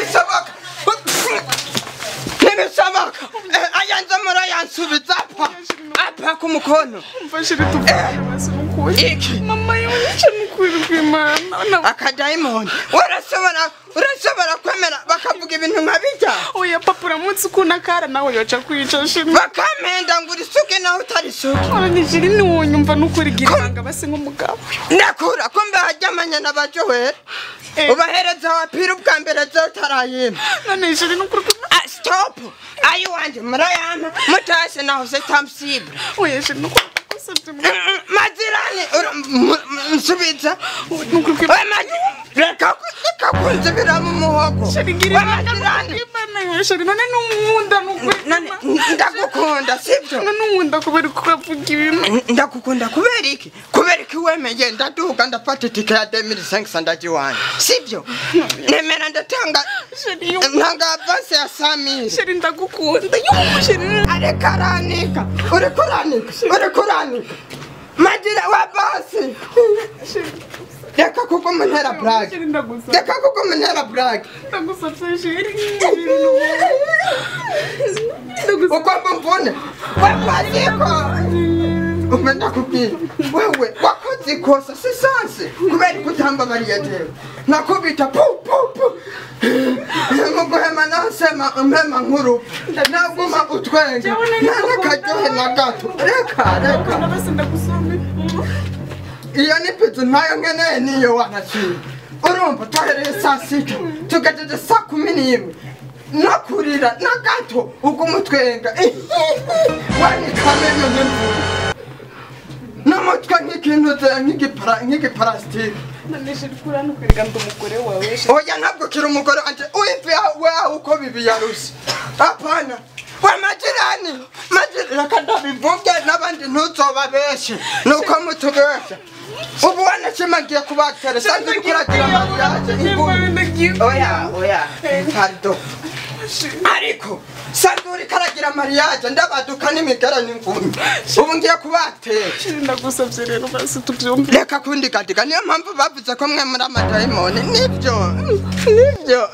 Bishoboka. Ntibishoboka. Ayanze murayansubiza apfa. Apfa ku mukono. Mfashire tuvugane basi nukuri. Iki? Mama yonyica nukuri kw'Imana. Akadayimoni. Urashobora kwemera bakavuga ibintu nka bijya. Oya papa uramutse ukunda kara nawe yoca kwica shimwe. Bakamenda ngo urisuke nawe utarisuke. None jiri niwonyumva nukuri gira ibanga basi nk'umugabo. Ndakura kumbe hajyamanye na bajohera. Ubahereza wapira ubwa mbere zo utarayima. None jiri nukuri stop. Ayi wanje murayama mutashe naho se tamsibre. Oya jiri nukuri Mazirani nsubiza. Reka kunzibira mu muhogo. Sheri none nunkunda nukuri. Ndagukunda sibyo? None nunkunda kubera uko uravuga ibintu. Ndagukunda kubera iki? Kubera iki wemeye ndaduga ndafata itike ya 2500 ndaje iwanjye. Sibyo? Nemera ndatanga ntanga avance ya 5000. Sheri ndagukunda. Sheri areka aranika. Uriko uranika. Uriko uranika. Majira wa basi. Reka kuko munera brag. Reka kuko munera brag. Ndagusabye Sheri. Uko mbone. Wapaziko. Umenda kubwira. Wewe wakoze ikosa si sanse. Kubera kutamba bariya jewe. Nakubita pu pu pu. Muguhema nasema mpema nkuru. Naguma utwenga. Nana na gato. Reka reka. Iyo ni pizza nayo nkeneye niyo wanashimye. Urumva twahereye saa sita tugejeje saa 11 nakurira na gato ugumutwenga wanikamenyo n'imvura n'umutwe nk'ikintu nk'igiparasitike. Oya ntabwo kiri umugore wanje uimvi wawe uko bibiyaruse. Apana. Wa majirani, reka ndabivuge n'abandi ntuzobabeshe nuko mutubesha. Ubu wanashimangiye kubatera sanzwe uriko uragira mariage. Oya oya pardon. Ariko sanzwe uriko aragira mariage ndabaduka n'imigara n'ingumi. Ubu ngiye kubatera. Ndagusabye rero basi tubyumve. Reka kundigadiga niyo mpamvu bavuze ko mwe muri amadayimoni. Nibyo nibyo.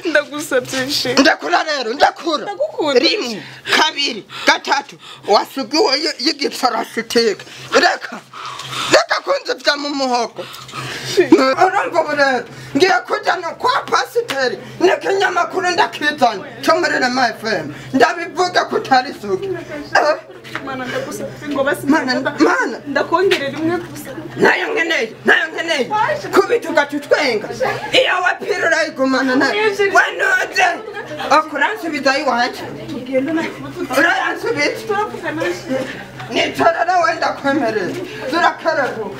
Ndagusabye Sheri. Ndakura rero ndakura. Rimwe kabiri gatatu wasugiwe y'igiparasitike. Reka reka kunzibya mu muhogo. Urumva ubu rero ngiye kujya no kwa pasiteri n'ikinyamakuru ndakizanye cyo muri Rema FM ndabivuga ko utari isugi. Mana ndagusabye ngo basi mana ndakongerera rimwe gusa. Nayo nkeneye nayo nkeneye kubita ugatutwenga iyo wapira urayigumana nayo wanoze okuransubiza iwacu urayansubiza nicarara wenda kwemerera turakerebuka.